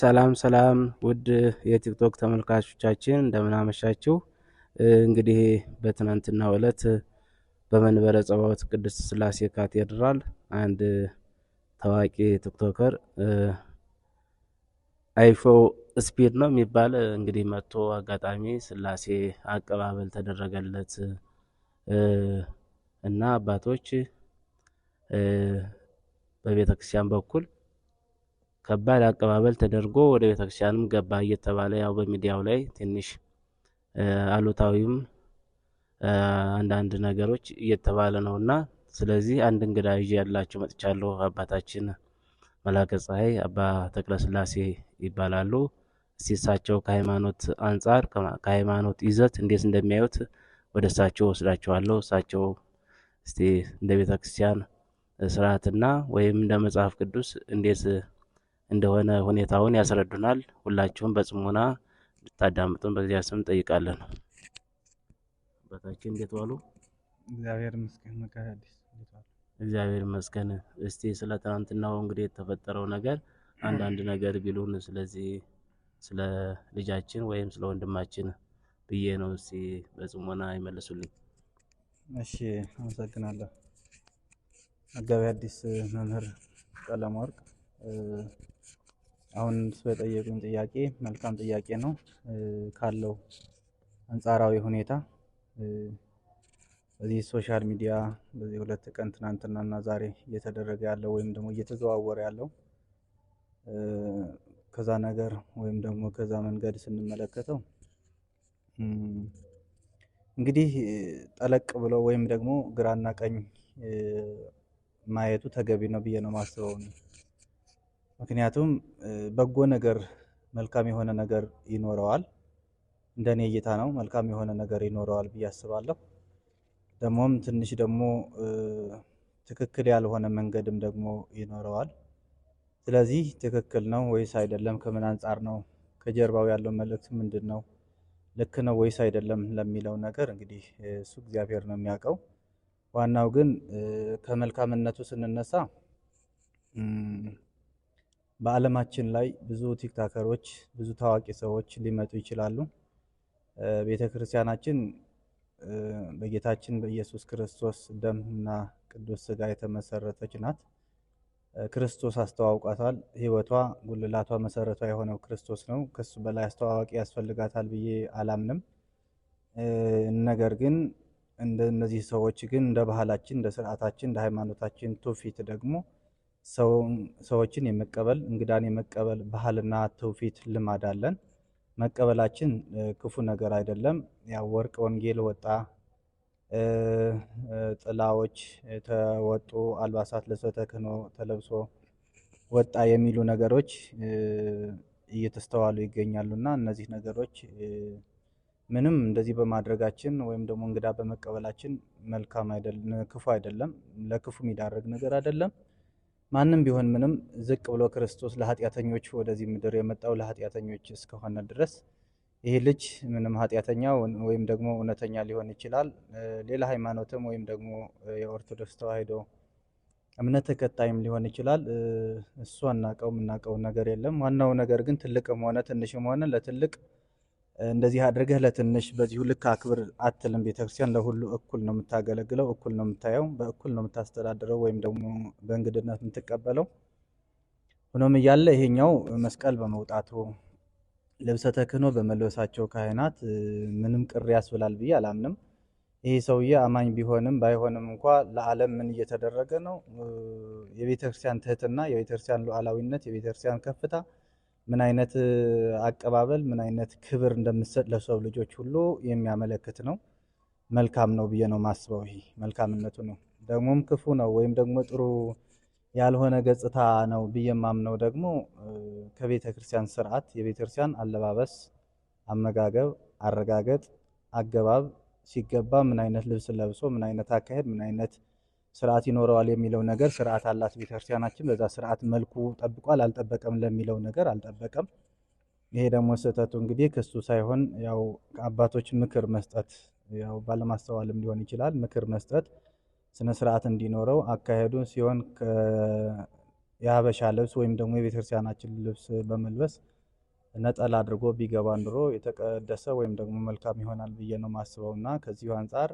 ሰላም ሰላም ውድ የቲክቶክ ተመልካቾቻችን እንደምን አመሻችሁ። እንግዲህ በትናንትናው ዕለት በመንበረ ጸባዖት ቅድስት ሥላሴ ካቴድራል አንድ ታዋቂ TikToker አይሾ ስፒድ ነው የሚባል እንግዲህ መጥቶ አጋጣሚ ሥላሴ አቀባበል ተደረገለት እና አባቶች በቤተ ክርስቲያን በኩል ከባድ አቀባበል ተደርጎ ወደ ቤተ ክርስቲያንም ገባ እየተባለ ያው በሚዲያው ላይ ትንሽ አሉታዊም አንዳንድ ነገሮች እየተባለ ነውና፣ ስለዚህ አንድ እንግዳ ይዤ ያላችሁ መጥቻለሁ። አባታችን መላከ ፀሐይ አባ ተክለ ሥላሴ ይባላሉ። እስቲ እሳቸው ከሃይማኖት አንጻር ከሃይማኖት ይዘት እንዴት እንደሚያዩት ወደ እሳቸው ወስዳቸዋለሁ። እሳቸው እስቲ እንደ ቤተ ክርስቲያን ስርዓትና ወይም እንደ መጽሐፍ ቅዱስ እንዴት እንደሆነ ሁኔታውን ያስረዱናል። ሁላችሁም በጽሞና እንድታዳምጡን በእግዚአብሔር ስም እንጠይቃለን። አባታችን እንዴት ዋሉ? እግዚአብሔር ይመስገን። መጋቢ አዲስ እንዴት ዋሉ? እግዚአብሔር ይመስገን። እስቲ ስለ ትናንትናው እንግዲህ የተፈጠረው ነገር አንዳንድ ነገር ቢሉን፣ ስለዚህ ስለ ልጃችን ወይም ስለ ወንድማችን ብዬ ነው። እስቲ በጽሞና ይመልሱልኝ። እሺ፣ አመሰግናለሁ። መጋቢ አዲስ መምህር ቀለም ወርቅ አሁን ስለጠየቁኝ ጥያቄ መልካም ጥያቄ ነው። ካለው አንጻራዊ ሁኔታ በዚህ social media በዚህ 2 ቀን ትናንትና እና ዛሬ እየተደረገ ያለው ወይም ደግሞ እየተዘዋወረ ያለው ከዛ ነገር ወይም ደግሞ ከዛ መንገድ ስንመለከተው እንግዲህ ጠለቅ ብሎ ወይም ደግሞ ግራና ቀኝ ማየቱ ተገቢ ነው ብዬ ነው የማስበው። ምክንያቱም በጎ ነገር መልካም የሆነ ነገር ይኖረዋል። እንደኔ እይታ ነው፣ መልካም የሆነ ነገር ይኖረዋል ብዬ አስባለሁ። ደግሞም ትንሽ ደግሞ ትክክል ያልሆነ መንገድም ደግሞ ይኖረዋል። ስለዚህ ትክክል ነው ወይስ አይደለም፣ ከምን አንጻር ነው፣ ከጀርባው ያለው መልእክት ምንድን ነው፣ ልክ ነው ወይስ አይደለም ለሚለው ነገር እንግዲህ እሱ እግዚአብሔር ነው የሚያውቀው። ዋናው ግን ከመልካምነቱ ስንነሳ በዓለማችን ላይ ብዙ ቲክታከሮች፣ ብዙ ታዋቂ ሰዎች ሊመጡ ይችላሉ። ቤተ ክርስቲያናችን በጌታችን በኢየሱስ ክርስቶስ ደም እና ቅዱስ ሥጋ የተመሰረተች ናት። ክርስቶስ አስተዋውቋታል። ሕይወቷ፣ ጉልላቷ፣ መሰረቷ የሆነው ክርስቶስ ነው። ከሱ በላይ አስተዋዋቂ ያስፈልጋታል ብዬ አላምንም። ነገር ግን እንደነዚህ ሰዎች ግን እንደ ባህላችን፣ እንደ ስርዓታችን፣ እንደ ሃይማኖታችን ትውፊት ደግሞ ሰዎችን የመቀበል፣ እንግዳን የመቀበል ባህልና ትውፊት ልማድ አለን። መቀበላችን ክፉ ነገር አይደለም። ያው ወርቅ ወንጌል ወጣ፣ ጥላዎች ተወጡ፣ አልባሳት ልብሰ ተክህኖ ተለብሶ ወጣ የሚሉ ነገሮች እየተስተዋሉ ይገኛሉ እና እነዚህ ነገሮች ምንም እንደዚህ በማድረጋችን ወይም ደግሞ እንግዳ በመቀበላችን መልካም አይደለም፣ ክፉ አይደለም፣ ለክፉ የሚዳርግ ነገር አይደለም። ማንም ቢሆን ምንም ዝቅ ብሎ ክርስቶስ ለኃጢአተኞች ወደዚህ ምድር የመጣው ለኃጢአተኞች እስከሆነ ድረስ ይህ ልጅ ምንም ኃጢአተኛ ወይም ደግሞ እውነተኛ ሊሆን ይችላል። ሌላ ሃይማኖትም ወይም ደግሞ የኦርቶዶክስ ተዋሕዶ እምነት ተከታይም ሊሆን ይችላል። እሱ አናውቀው፣ የምናውቀው ነገር የለም። ዋናው ነገር ግን ትልቅም ሆነ ትንሽም ሆነ ለትልቅ እንደዚህ አድርገህ ለትንሽ በዚሁ ልክ አክብር አትልም። ቤተክርስቲያን ለሁሉ እኩል ነው የምታገለግለው፣ እኩል ነው የምታየው፣ በእኩል ነው የምታስተዳድረው ወይም ደግሞ በእንግድነት የምትቀበለው። ሆኖም እያለ ይሄኛው መስቀል በመውጣቱ፣ ልብሰ ተክህኖ በመልበሳቸው ካህናት ምንም ቅር ያስብላል ብዬ አላምንም። ይሄ ሰውዬ አማኝ ቢሆንም ባይሆንም እንኳ ለዓለም ምን እየተደረገ ነው? የቤተክርስቲያን ትህትና፣ የቤተክርስቲያን ሉዓላዊነት፣ የቤተክርስቲያን ከፍታ ምን አይነት አቀባበል፣ ምን አይነት ክብር እንደምትሰጥ ለሰው ልጆች ሁሉ የሚያመለክት ነው። መልካም ነው ብዬ ነው ማስበው። ይሄ መልካምነቱ ነው። ደግሞም ክፉ ነው ወይም ደግሞ ጥሩ ያልሆነ ገጽታ ነው ብዬ የማምነው ደግሞ ከቤተ ክርስቲያን ስርዓት የቤተ ክርስቲያን አለባበስ፣ አመጋገብ፣ አረጋገጥ፣ አገባብ ሲገባ ምን አይነት ልብስ ለብሶ፣ ምን አይነት አካሄድ፣ ምን አይነት ስርዓት ይኖረዋል የሚለው ነገር ስርዓት አላት ቤተክርስቲያናችን። በዛ ስርዓት መልኩ ጠብቋል አልጠበቀም ለሚለው ነገር አልጠበቀም። ይሄ ደግሞ ስህተቱ እንግዲህ ክሱ ሳይሆን ያው አባቶች ምክር መስጠት፣ ያው ባለማስተዋልም ሊሆን ይችላል፣ ምክር መስጠት ስነ ስርዓት እንዲኖረው አካሄዱ ሲሆን የሀበሻ ልብስ ወይም ደግሞ የቤተክርስቲያናችን ልብስ በመልበስ ነጠላ አድርጎ ቢገባ ኑሮ የተቀደሰ ወይም ደግሞ መልካም ይሆናል ብዬ ነው ማስበው። እና ከዚሁ አንጻር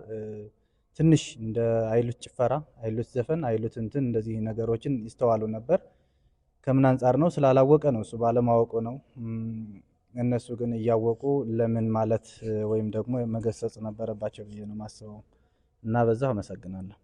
ትንሽ እንደ አይሉት ጭፈራ፣ አይሉት ዘፈን፣ አይሉት እንትን እንደዚህ ነገሮችን ይስተዋሉ ነበር። ከምን አንጻር ነው? ስላላወቀ ነው፣ እሱ ባለማወቁ ነው። እነሱ ግን እያወቁ ለምን ማለት ወይም ደግሞ መገሰጽ ነበረባቸው ብዬ ነው ማስበው። እና በዛው አመሰግናለሁ።